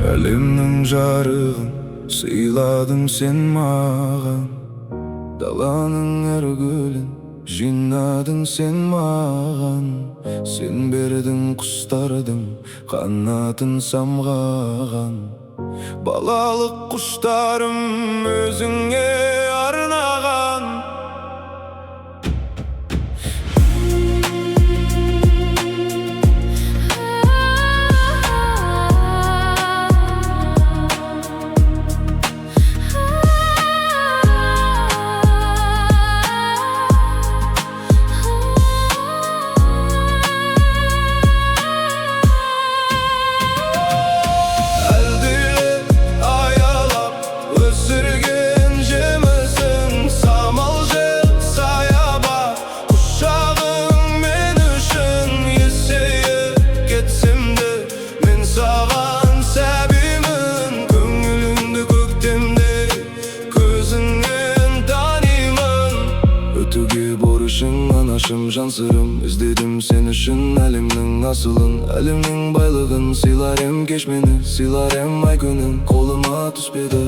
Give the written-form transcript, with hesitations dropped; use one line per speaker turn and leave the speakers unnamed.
Әлемнің жарығын сыйладың сен маған, даланың әр гүлін жинадың сен маған. Сен бердің құстардың қанатын самғаған, балалық құштарым өзіңе арнаған. Әлдилеп, аялап өсірген жемісің, самал жел, саябақ, құшағың мен үшін. Есейіп кетсем де, мен саған сәбимін. Көңіліңді көктемде көзіңнен танимын. Өтуге борышың, анашым, жан сырым. Іздедім сен үшін әлемнің асылын, әлемнің байлығын. Сыйлар ем кеш мені, сыйлар ем ай, күнін, қолыма түспеді.